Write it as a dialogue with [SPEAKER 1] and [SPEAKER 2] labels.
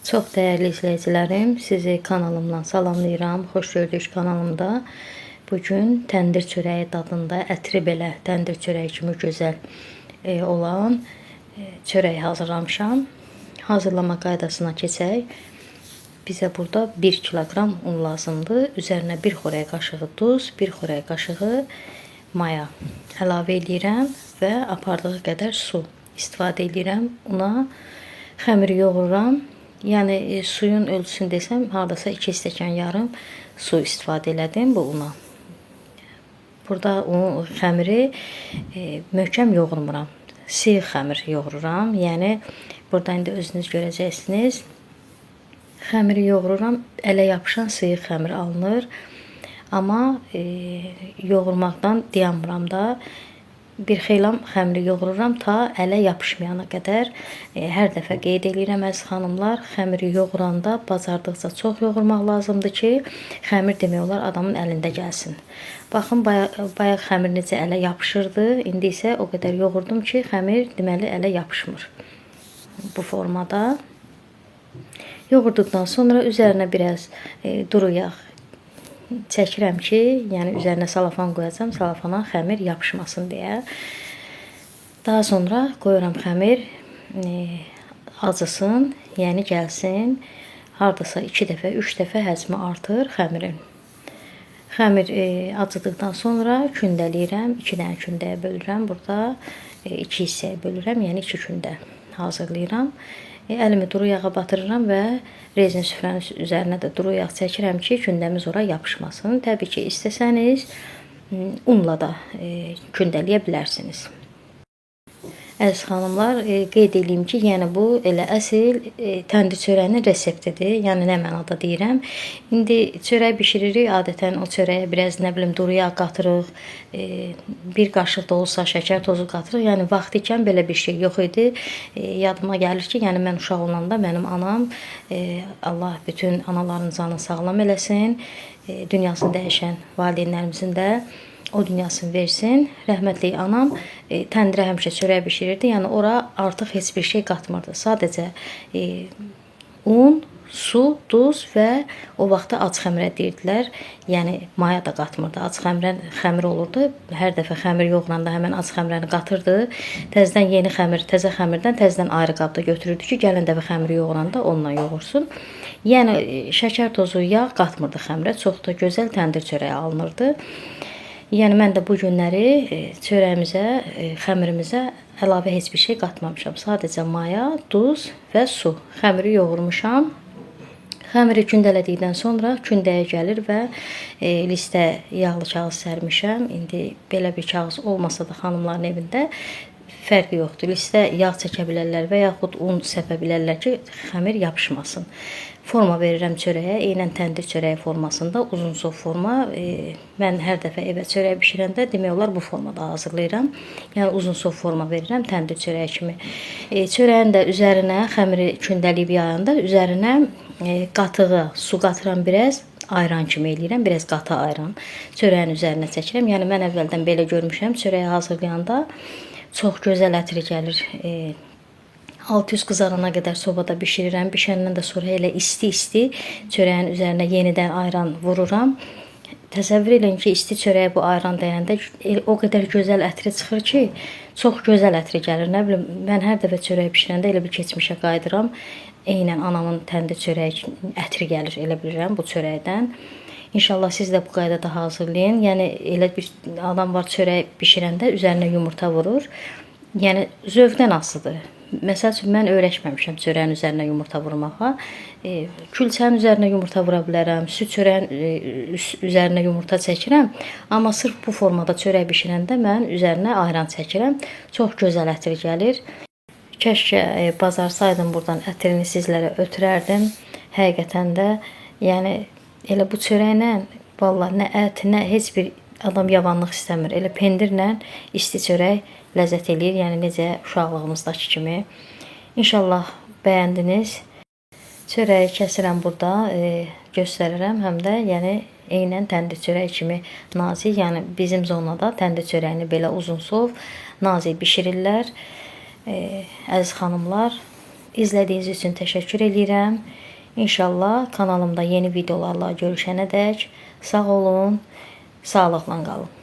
[SPEAKER 1] Çox dəyərli izləyicilərim, sizi kanalımla salamlayıram. Xoş gördük kanalımda. Bugün təndir çörəyi dadında, ətri belə təndir çörəyi kimi gözəl olan çörək hazırlamışam. Hazırlama qaydasına keçək. Bizə burada 1 kiloqram un lazımdır. Üzərinə 1 xörək qaşığı duz, 1 xörək qaşığı maya əlavə eləyirəm və apardığı qədər su istifadə eləyirəm una. Xəmiri yoğururam. Yəni suyun ölçüsünü desəm, hardasa 2 stəkan yarım su istifadə elədim bu una. Burada un xəmiri möhkəm yoğurmuram. Sıyıq xəmir yoğururam. Yəni burada indi özünüz görəcəksiniz. Xəmiri yoğururam. Ələ yapışan sıyıq xəmir alınır. Amma yoğurmaqdan dayanmıram da. Bir xeyli xəmiri yoğururam ta ələ yapışmayana qədər. Hər dəfə qeyd eləyirəm əziz xanımlar, xəmiri yoğuranda bacardıqca çox yoğurmaq lazımdır ki, xəmir demək olar adamın əlində gəlsin. Baxın, bayaq xəmir necə ələ yapışırdı. İndi isə o qədər yoğurdum ki, xəmir deməli ələ yapışmır. Bu formada. Yoğurduqdan sonra üzərinə biraz duru yağ çəkirəm ki, yəni üzərinə salafan qoyacağam, salafana xəmir yapışmasın deyə. Daha sonra qoyuram xəmir acısın, yəni gəlsin. Hardasa 2 dəfə, 3 dəfə həcmi artır xəmirin. Xəmir acıdıqdan sonra kündələyirəm. 2 dənə kündəyə bölürəm. Burada 2 hissəyə bölürəm, yəni 2 kündə hazırlayıram. Əlimi duru yağa batırıram və rezin süfrənin üzərinə də duru yağ çəkirəm ki, kündəmiz ora yapışmasın. Təbii ki, istəsəniz unla da kündələyə bilərsiniz. Əziz xanımlar, qeyd eləyim ki, yəni bu elə əsl təndir çörəyinin reseptidir. Yəni nə mənada deyirəm. İndi çörək bişiririk, adətən o çörəyə biraz nə bilim duru yağ qatırıq, bir qaşıq da olsa şəkər tozu qatırıq. Yəni vaxt ikən belə bir şey yox idi. Yadıma gəlir ki, yəni mən uşaq olanda mənim anam, Allah bütün anaların canını sağlam eləsin, dünyasını dəyişən valideynlərimizin də o dünyasını versin. Rəhmətlik anam təndirə həmişə çörək bişirirdi. Yəni ora artıq heç bir şey qatmırdı. Sadəcə un, su, duz və o vaxtda ac xəmirə deyirdilər. Yəni maya da qatmırdı. Ac xəmirə xəmir olurdu. Hər dəfə xəmir yoğuranda həmən ac xəmirəni qatırdı. Təzədən yeni xəmir, təzə xəmirdən təzədən ayrı qabda götürürdü ki, gələn dəfə xəmiri yoğuranda onunla yoğursun. Yəni şəkər tozu, yağ qatmırdı xəmirə. Çox da gözəl təndir çörəyi alınırdı. Yəni mən də bu günləri çörəyimizə, xəmirimizə əlavə heç bir şey qatmamışam. Sadəcə maya, duz və su. Xəmiri yoğurmuşam. Xəmiri kündələdikdən sonra kündəyə gəlir və listə yağlı kağız sərmişəm. İndi belə bir kağız olmasa da xanımların evində fərqi yoxdur. Listə yağ çəkə bilərlər və yaxud un səpə bilərlər ki, xəmir yapışmasın. Forma verirəm çörəyə, eynən təndir çörəyi formasında, uzunsov forma. Mən hər dəfə evə çörək bişirəndə demək olar bu formada hazırlayıram. Yəni uzunsov forma verirəm təndir çörəyi kimi. Çörəyin də üzərinə xəmiri kündələyib yayanda üzərinə qatığı, su qatıram biraz, ayran kimi eləyirəm, biraz qatı ayran çörəyin üzərinə çəkirəm. Yəni mən əvvəldən belə görmüşəm, çörəyi hazırlayanda çox gözəl ətri gəlir. Alt üst qızarana qədər sobada bişirirəm. Bişəndən də sonra elə isti-isti çörəyin üzərinə yenidən ayran vururam. Təsəvvür eləyin ki, isti çörəyə bu ayran dəyəndə o qədər gözəl ətri çıxır ki, çox gözəl ətri gəlir. Nə bilim, mən hər dəfə çörək bişirəndə elə bir keçmişə qayıdıram. Eynən anamın təndir çörəyi ətri gəlir, elə bilirəm bu çörəkdən. İnşallah siz də bu qaydada hazırlayın. Yəni elə bir adam var çörək bişirəndə üzərinə yumurta vurur. Yəni zövqdən asılıdır. Məsəl üçün mən öyrəşməmişəm çörəyin üzərinə yumurta vurmağa. Külçənin üzərinə yumurta vura bilərəm, süd çörəyin üzərinə yumurta çəkirəm. Amma sırf bu formada çörək bişirəndə mən üzərinə ayran çəkirəm. Çox gözəl ətir gəlir. Kəşkə bacarsaydım buradan ətrini sizlərə ötürərdim. Həqiqətən də, yəni elə bu çörəklə vallah nə ət, nə heç bir adam yavanlıq istəmir. Elə pendirlə isti çörək ləzzət eləyir. Yəni necə uşaqlığımızdakı kimi. İnşallah bəyəndiniz. Çörəyi kəsirəm burada, göstərirəm. Həm də yəni eynən təndir çörəyi kimi nazik, yəni bizim zonada təndir çörəyini belə uzunsov nazik bişirirlər. Əziz xanımlar, İzlədiyiniz üçün təşəkkür eləyirəm. İnşallah kanalımda yeni videolarla görüşənədək sağ olun, sağlıqla qalın.